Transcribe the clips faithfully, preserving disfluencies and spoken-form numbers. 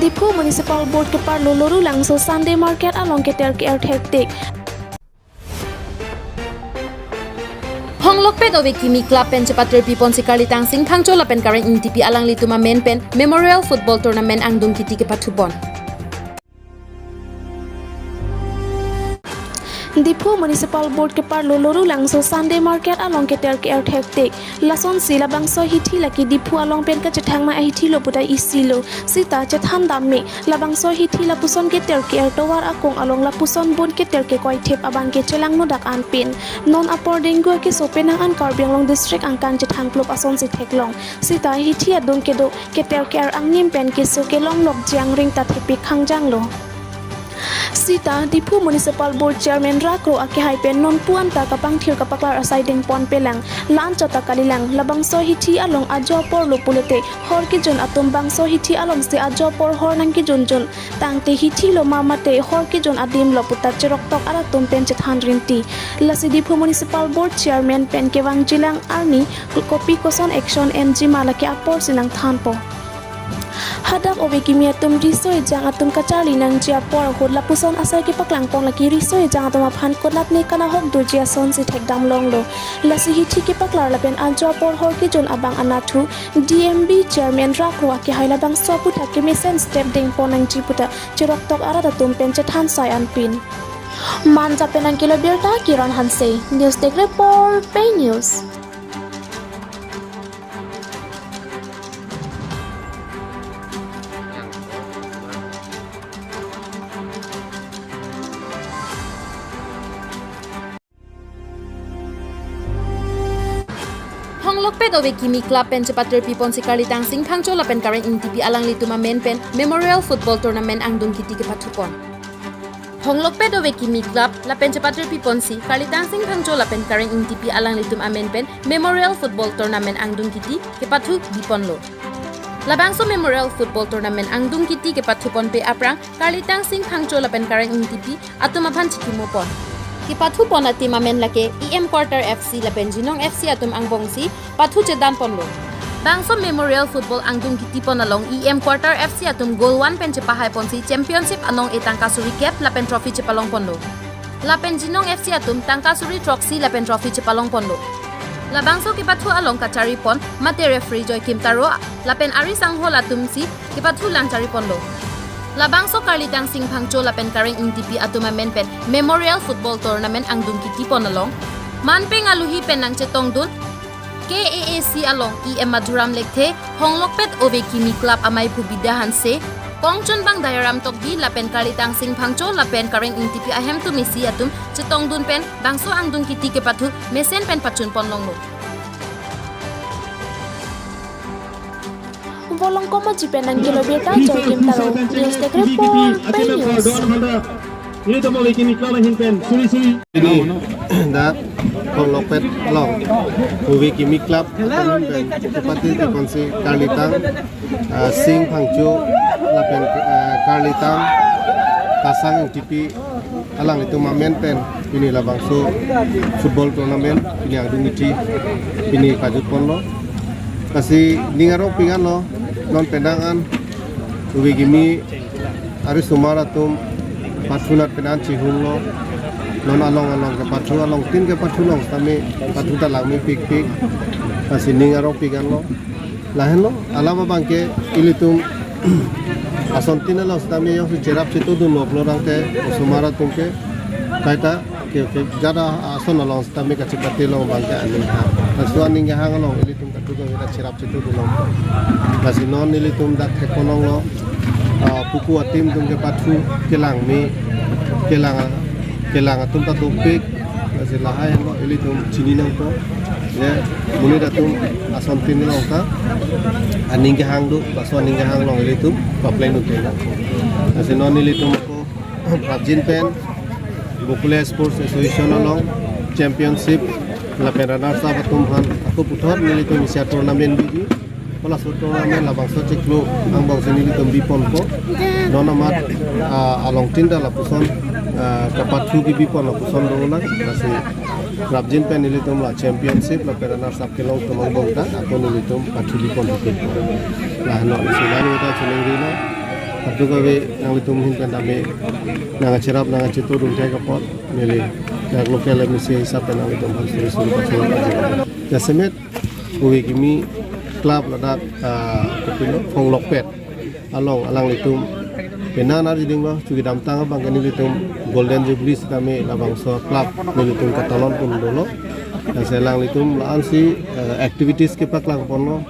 Diphu Municipal Board keparlo Lorulangso Sunday Market along keter ke-er thektik. Honglokpet Ove Kimi Club pen chepatrerpi ponsi Karlitang Sing Phangcho lapen Kareng Ingtipi alanglitum amen pen Memorial Football Tournament angdung kiti kepathupon. Diphu Municipal Board keparlo Lorulangso Sunday Market along keter ke-er thektik. Lasonsi labangso ahithi lake Diphu along pen kachethang ma ahithi lo puta isi lo. Sita chethan dam me, labangso ahithi lapuson keter ke-er tovar akong along lapuson bun keter kekoi thep abang ke chelangno dak anpin. Non apor dengue keso penang an Karbi Anglong District angkang chethang klop asonsi theklong. Sita ahithi adung kedo keter ke-er angnim pen keso kelong lok jangring ta thepik khangjang lo. Sita Diphu Municipal Board Chairman Rakro akehai pen nonpu anta kapangthir kapaklar asai dengpon pelang, la-an chot ta kalilang. Labangso ahithi along ajo apor lo pulote hor kejun atum bangso ahithi alongsi ajo apor hor nangkejunjun tangte ahithi lo ma mate hor kejun adim lo puta cheroktok arat atum pen chethan rinti. Lasi Diphu Municipal Board Chairman pen kevangjilang arni kopi koson action enji ma lake aporsi nangthanpo. Hadak Ove Kimi atum riso ejang atum kacharli nangji apor ahut lapuson asai kepaklangpon lake riso ejang atum aphan konatne kanahok doji asonsi thekdam longlo. Lasi ahithi kepaklar lapen ajo apor hor kejun abang anatthu D M B Chairman Rakro akehai labangso aputhak kemesen step dengpon nangji puta cheroktok arat atum pen chethan sai anpin. Manja pen nangkelo birta Kiran Hanse, News Desk Report, Pei News. Honglokpet Ove Kimi Club pen chepatrerpi ponsi Karlitang Sing Phangcho lapen Kareng Ingtipi alanglitum amen pen Memorial Football Tournament angdung kiti kepathupon. Honglokpet Ove Kimi Club lapen chepatrerpi ponsi Karlitang Sing Phangcho lapen Kareng Ingtipi alanglitum amen pen Memorial Football Tournament angdung kiti kepathu biponlo. Labangso Memorial Football Tournament angdung kiti kepathuponpe aphrang Karlitang Sing Phangcho lapen Kareng Ingtipi atum aphan chikimopon. Kepathupon a-team amen lake E M Quarter F C lapen Jinong F C atum angbongsi pathu chedanponlo. Bangso Memorial Football angdung kitipon along E M Quarter F C atum goal one pen chepahaiponsi championship anong-e tangka suri kep lapen trophy chepalongponlo. Lapen Jinong F C atum tangka suri throksi lapen trophy chepalongponlo. Labangso kepathu along kacharipon mate referee Joykim Taro lapen ari sanghol atumsi kepathu lang chariponlo. Labangso Karlitang Sing Phangcho lapen Kareng Ingtipi atum amen pen Memorial Football Tournament angdung kitipon along manpeng aluhi pen nangchetongdun K A A C along E M Madhuram Lekthe, Honglokpet Ove Kimi Club amei phu Bidya Hanse, kongchunbang Dayaram Tokbi lapen Karlitang Sing Phangcho lapen Kareng Ingtipi ahemtun isi atum chetongdun pen bangso angdung kiti kepathu mesen pen pachunpon longlo. Volongkom Aji pen nangkelo birta Joykim Taro, News Desk Report, Pei News. Ini tamo lagi ni kalau hin pen suri suri. Ini dak Honglokpet along Ove Kimi Club atum pen chepatrepi ponsi Karlitang, ah, Sing Phangcho lapen, ah, Karlitang Kasang Ingtipi alanglitum amen pen pini labangso football tournament pini angdung kiti pini kajutponlo. Lasi ning arong pik anlo, non penang an Ove Kimi arisomar atum pathunat pen an chihumlo. Non along along kepathu, along tin kepathu along sitame pathu ta langmepikpik. Lasi ning arong pik anlo. Lahenlo alam abangke ilitum ason tin along sitame jongsi cherap chetudun lo pulo tangte osomar atum ke kaita ke, ke jada ason along sitame kachepate long abangke aning kehang. Laso aning kehang along ilitum kadokave ta cherap chetudun long. Lasi non ilitum dak theklonglo, ah, puku a-team atum kepathu kelang me, kelang, kelang atum ta dopik. Lasi lahai lo ilitum chini nangpo. Ya, monit atum ason tin along ta aning kehang do, laso aning kehang along ilitum papleng nangpo. Lasi non ilitum ako prapjin pen Bokulia Sports Association along championship lapen runners up atum aphan ako puthot nelitum isi a-tournament biji. Halaso a-tournament labangso chiklo angbongsi nelitum biponpo. Non amat, ah, along tin ta lapuson, ah, kepathu kebipon lapuson dolang. Lasi prapjin pen nelitum la championship lapen runners up kelong atum angbong ta ako nelitum pathu bipon hupin. Lahelo isi nang ta chiningri lo. Kadokave nanglitum ahin pen tame nangkacherap nangkachitu dun thek apot neli dak local M A C hisap pen nanglitum aphan suri suri pachini pachini. Jasemet ove kimi club ladak, ah, kopilo Phonglokpet along alanglitum penang nar jiding lo, chukidamtang abang ke nelitum Golden Jubilee sitame labangso club nelitum katalon pon dolo. Lasi alanglitum la-ansi, eh, activities kepaklang ponlo.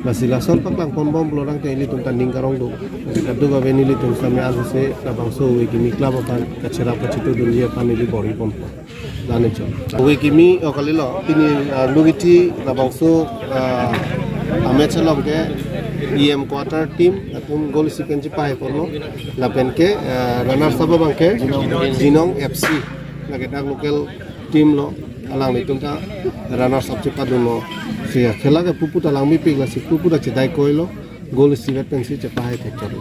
Lasi lason paklang ponbom pulo tangte ilitum ta ning karong do. Lasi kadokave nelitum sitame ansose labangso ove kimi club aphan kacherap kachitu dunji aphan neli bor-i ponpo. Lani chon. Ove kimi, oh, kalilo, pini, ah, Lugithi labangso, ah, amatch along ke E M quarter team atum goal isi pen chepahai ponlo. Lapen ke, ah, runners up abang ke Jinong F C. Lake dak local team lo, alanglitum ta runners up chepadunlo. Si akhela ke pupu ta langmepik, lasi pupu ta chedai koilo. Goal isivet pensi chepahai thek chot.